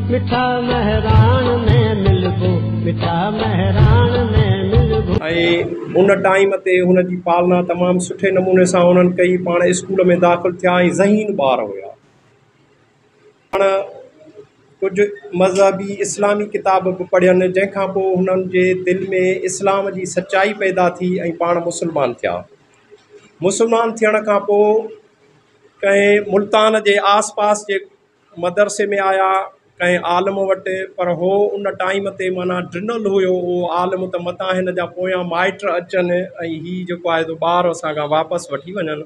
مٺا مهراڻ ۾ ملبو، مٺا مهراڻ ۾ ملبو. ۽ ان ٽائيم تي هن جي پالنا تمام سٺي نموني سان انهن ڪئي. پاڻ اسڪول ۾ داخل ٿيا ۽ ذهين ٻار هيا. پاڻ ڪجهه مذهبي اسلامي ڪتاب به پڙهين، جنهن کان پوء هنن جي دل ۾ اسلام جي سچائي پيدا ٿي ۽ پاڻ مسلمان ٿيا. مسلمان ٿيڻ کان پوء ڪنهن ملتان جي آس پاس جي مدرسي ۾ آيا ڪنهن عالم وٽ، پر هو ان ٽائيم تي معنيٰ ڊنل هيو اهو عالم ته متان هن جا پويان مائٽ اچن ۽ هي جيڪو آهي سو ٻار اسان کان واپس وٺي وڃن.